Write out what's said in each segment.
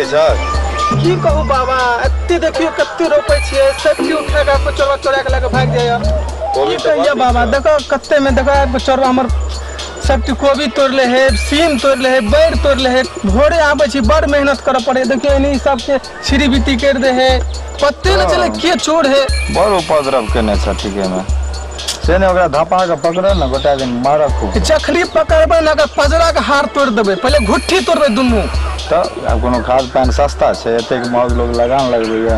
करै छ? की कहू बाबा, एते देखियो कते रोपै छियै, सब के उठा के चोरवा चोरा के लके भाग जाइए। कोबी की कहिए बाबा, देखो कते में देखो आबि के चोरवा हमर सब कोबी तोड़ले है, सीम तोड़ले है, बैर तोड़ले है। भोरे आबै छी, बड़ मेहनत करऽ पड़े। देखियो एनी सबके छिरी बिती कर दे है, पत्ते न चले के चोर है। बड़ उपद्रव केने छ ठीके में। से ने ओकरा धपा के पकड़ न, गोटा दिन मारऽ खूब। जखनी पकड़बै न ओकर पजरा के हार तोड़ देबै, पहिले घुट्ठी तोड़बै दुनू। तऽ आब कोनो खाद पानि सस्ता छै? एतेक महग लोग लगान लगबैया,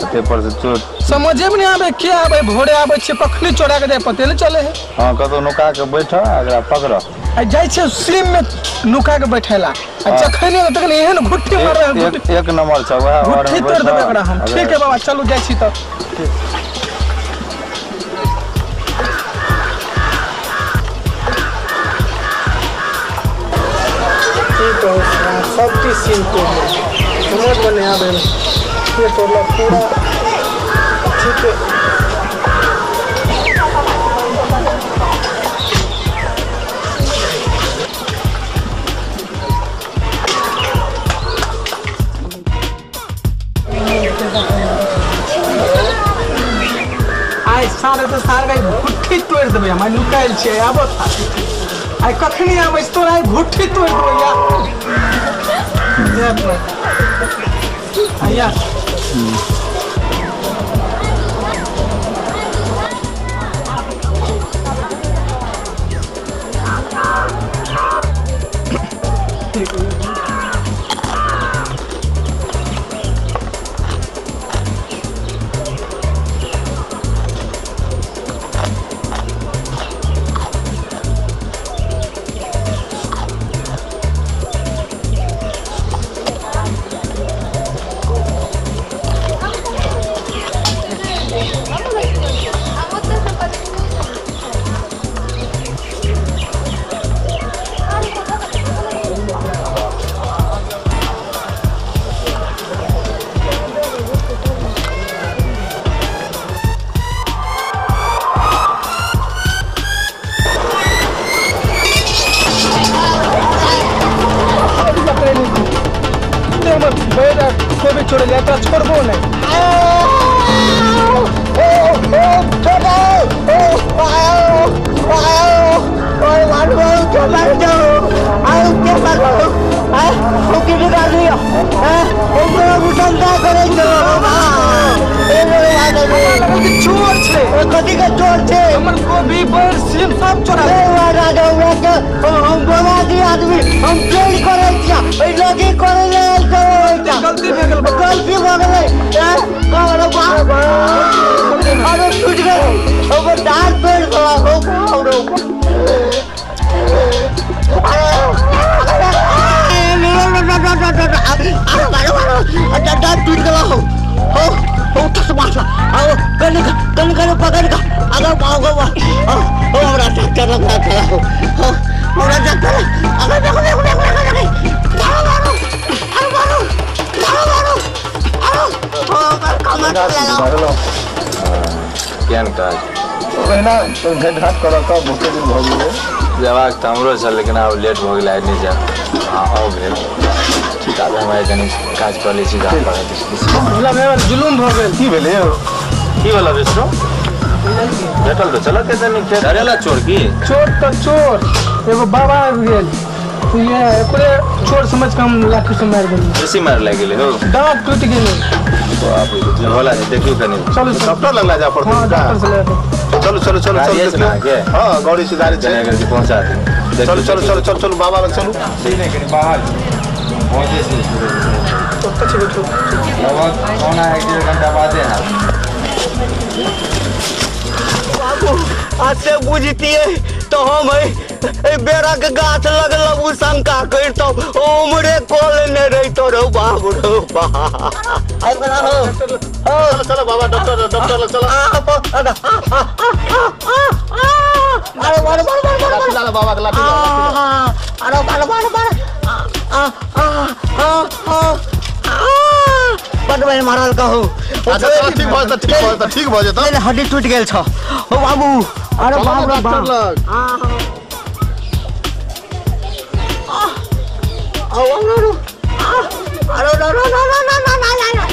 एते पर से चोर। समझे में नहीं आबै के आबै, भोरे आबै छियै कखनी चोरा के जाय पते नहीं चले है। हाँ, कतौ नुका के बैठ, एकरा पकड़। आ जाइ छै सीम में नुका के बैठेला, आ जखनी तखनी एहन घुट्ठी मारबै, एक, एक नंबर छै वएह घुट्ठी तोड़ देबै ओकरा हम। ठीक है बाबा, चलू जाइ छी तब। सब चीज सीम तोड़ ले, समझ में नहीं आबै के तोड़ला पूरा। ठीक है, आइ सारे तऽ सारे घुट्ठी तोड़ि देबै हम। आइ नुकायल छियै, आबो आइ कखनी आबै छै तोरा, आइ घुट्ठी तोड़ि देबै। या या कोबी चोर ले तोरा छोड़बो नहीं। चोर छै, कथी के चोर छै? हमर कोबी बैर सीम सब चोरा। हम बना दी आदमी, हम चोरी करै छियै, एहि लगी करै ले आयल छौ। गलती भए गेल, गलती भऽ गेलै। अरे टूटि गेलै, ओकर डाँट तोड़ि देलक। डाँट टूटि गेल हौ। कनि कनि पकड़ कऽ अगर हमरा डॉक्टर लग हो, हमरा डॉक्टर अगर देखो देखो देखो देखो। मारो मारो मारो मारो मारो। केहन काज ओहिना भेट घाट करऽ कऽ बहुते दिन भऽ गेलै। जबाक तऽ हमरो छल, लेकिन आब लेट भऽ गेलै, आइ नहि जायब। हँ आउ भेल ठीक, आब हम आइ कनि काज कऽ लै छी गाम पर। जुलुम भऽ गेल। की भेलै यौ? की भेल विष्णु? भेटल तऽ चलऽ के तनी खेत धरेला चोर की? चोर तऽ चोर, एगो बाबा आबि गेल, ये ओकरे चोर समझ के हम लाठी से मारि देलियै। बेसी मारि लागि गेलै हौ, दाँत टूटि गेलै। बाप रे, होला छै, देखियौ कनि। चलू डॉक्टर लग जा पड़तै। हां, डॉक्टर से ले चलू चलू चलू चलू। हां, गाड़ी से गाड़ी छै, पहुंचा दे। चलू चलू चलू चलू चलू बाबा लग चलू। ठीक है, कनि बाहर पहुंचे से ओतऽ छै बैठू। लगभग पौना एक डेढ़ घंटा बादे है। बाबू आज से बुझतिए तो हम बेरा के गाछ लग लबू शंका करितौ, उमरे कऽ लेने रहितौ रौ बाबू रौ बाप। चलो चलो बाबा, डॉक्टर डॉक्टर लग चलो। अरे मारो मारो मारो मारो बाबा के लाठी। अरे मारो मारो मारो। बड बड़ मारल कहू। अच्छा ठीक भऽ जेतै, ठीक भऽ जेतै, ठीक भऽ जेतै। हड्डी टूटि गेल छ हो बाबू। अरे बाप रे बाप। आ अरे ना ना ना ना ना ना ना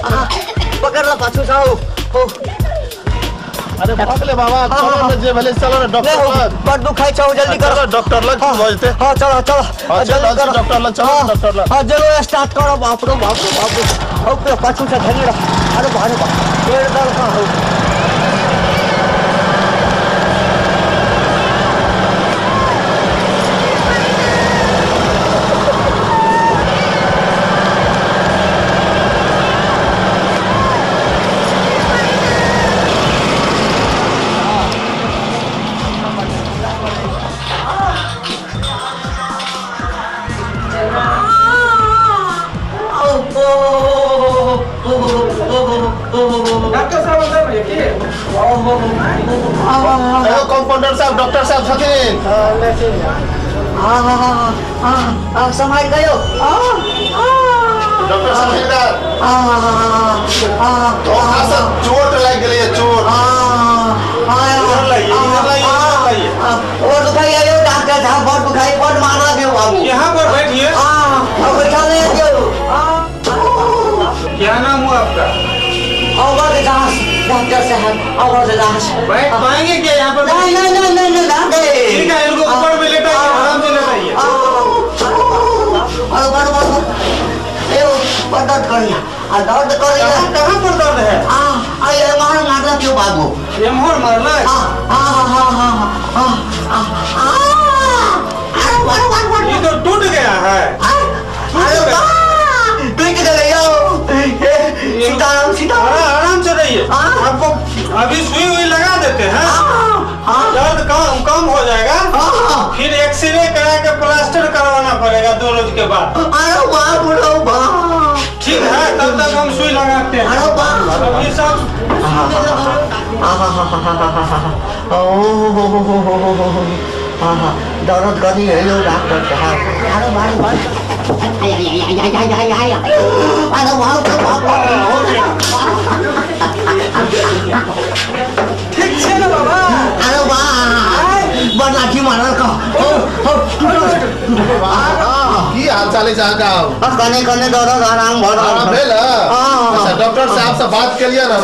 आ पकड़ ला पाछू साहु। अरे पकड़ ले बाबा, चलो ना जे भले चलो ना डॉक्टर लग। बड़ दुखाई छौ, जल्दी करो डॉक्टर लग भऽ जेतै। हां चलो चलो जल्दी करो डॉक्टर लग, चलो डॉक्टर लग। हां जल्दी स्टार्ट करो। बाप रे बाप रे बाप रे, ओके पाछू से धरी रख। अरे बाप रे बाप, पेड़ दल का हो। कंपाउंडर साहब डॉक्टर साहब छथिन। सम्हारि गयो डॉक्टर साहब। चोट लागि गेलै, चोट। और दुखाई आयो डॉक्टर साहब, बड़ दुखाई, बड़ मारलक यौ बाबू। यहाँ पर बैठिए। बैठा नहीं दियो। क्या नाम हुआ आपका? अवध दास डॉक्टर साहब, अवध दास। बैठ पाएंगे क्या यहाँ पर? नहीं नहीं नहीं नहीं नहीं। ठीक है, इनको ऊपर में लेटाइए, आराम से लेटाइए। अरे बड़ बड़ ए बड़ दर्द करिया, आ दर्द करिया। कहाँ पर दर्द है? आ आ ये मार मारला क्यों बाबू? ये मोहर मारला? हां हां हां हां हां हां। अरे बड़ बड़ बड़, ये तो टूट गया है। अरे टूट गया यो। सीताराम सीताराम, आराम से रहिए। आपको अभी सुई हुई लगा देते हैं, दर्द कम कम हो जाएगा। फिर एक्सरे करा के प्लास्टर करवाना पड़ेगा 2 रोज के बाद। अरे बाप रे बाप, ठीक है, तब तक हम सुई लगाते हैं। अरे बाप ये सब। दर्द करी है यो डॉक्टर साहब। अरे बाप बाप, अरे बाप बाप। ठीक छै ने बाबा? अरे बाप, बड़ लाठी मारल का। की हाल चाल है अहाँके? कने कने दर्द आराम भऽ आराम भेल? अच्छा, डॉक्टर साहब से बात केलियै ने?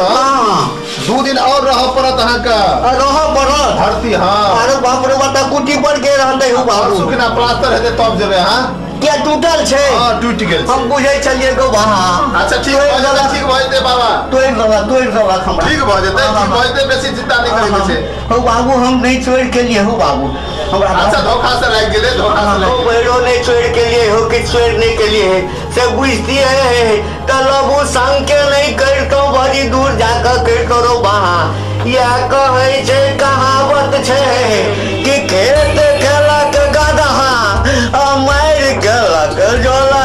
2 दिन और रहऽ पड़त अहाँके। रहऽ पड़त भर्ती? हाँ। अरे बाप रे बाप, कुटी पर के रहतै हो बाबू। परसू के प्लास्टर हेतै तब जेबै अहाँ। क्या टूटल छै? हां टूटि गेल। हम बुझै छलियै गो बाबा। अच्छा ठीक भऽ जेतै, ठीक भऽ जेतै बाबा। तोड़ि देबा, तोड़ि देबा हमरा। ठीक भऽ जेतै, ठीक भऽ जेतै, बेसी चिंता नहि करै के छै। हो बाबू, हम नहि छोड़ि के लिए हो बाबू हमरा। अच्छा धोखा से लागि गेलै, धोखा से लागि गेलै। बैरो नहि छोड़ि के लिए हो, किछु छोड़ि नहि के लिए से बुझतियै तऽ लबू संग के नहि करितौ, बड़ी दूर जाकऽ करितौ रौ बाहा। इएह कहै छै, कहावत छै कि खेत खेलक गदहा आ मारि गेलक जोला।